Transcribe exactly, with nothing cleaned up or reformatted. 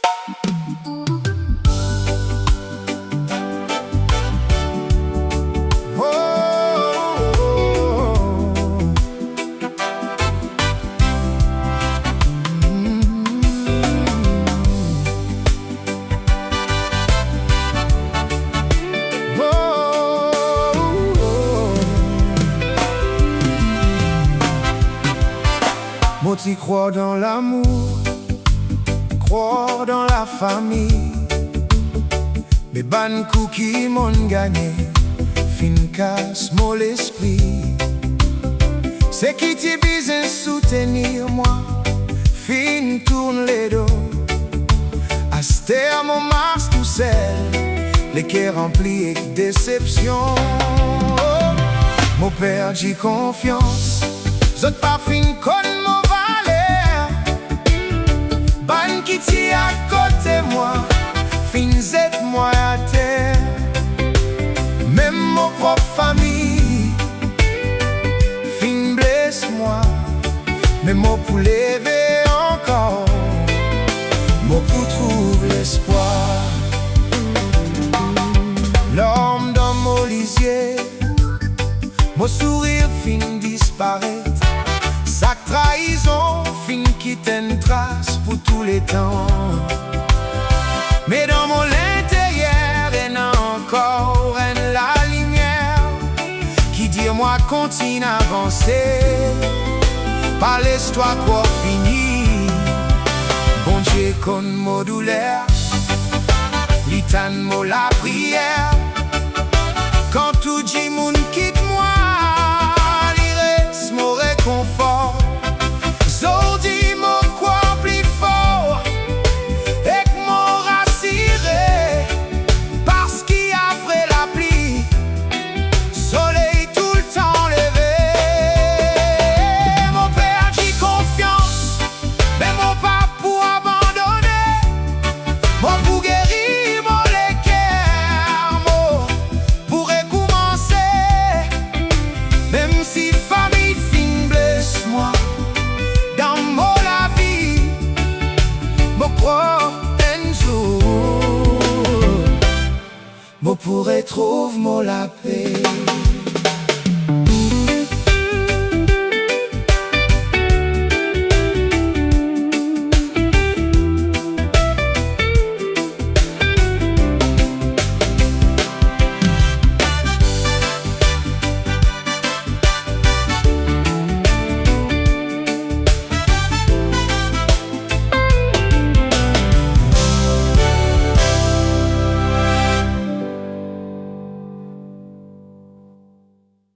Oh, oh, oh, oh. Mm. Oh, oh, oh. Mo ti krwar dan lamour, krwar dan lafami. Me bann kou ki monn gagne finn kas mo lespri. Seki ti bizin soutenir mwa finn tourn ledo. Aster mo mars tousel, leker ranpli ek desepsion. Mo perdi konfians, zot pa finn konn mo valer. Bann ki ti akote mwa finn zet mwa ater. Mem mo prop fami finn bles mwa. Me mo pou leve ankor, mo pou trouv lespwar. Larm dan mo lizie, mo sourir finn disparet. Sak traizon finn kit enn tras pou touletan. Me dan mo linteryer ena ankor enn lalimier ki dir mwa kontign avanse. Pa les twa krwar fini. Bondie konn mo douler, li tann mo lapriyer. Kan tou dimoun kit mwa, li res mo rekonfor. Zordi mo krwar pli for ek mo rasire, parski apre lapli, soley toultan leve. Mo perdi konfians, me mo pa pou abandone. Mo pou geri mo leker, mo pou rekoumanse. Mem si fami finn bles mwa, dan mo lavi, mo krwar enn zour mo pou retrouv mo lape.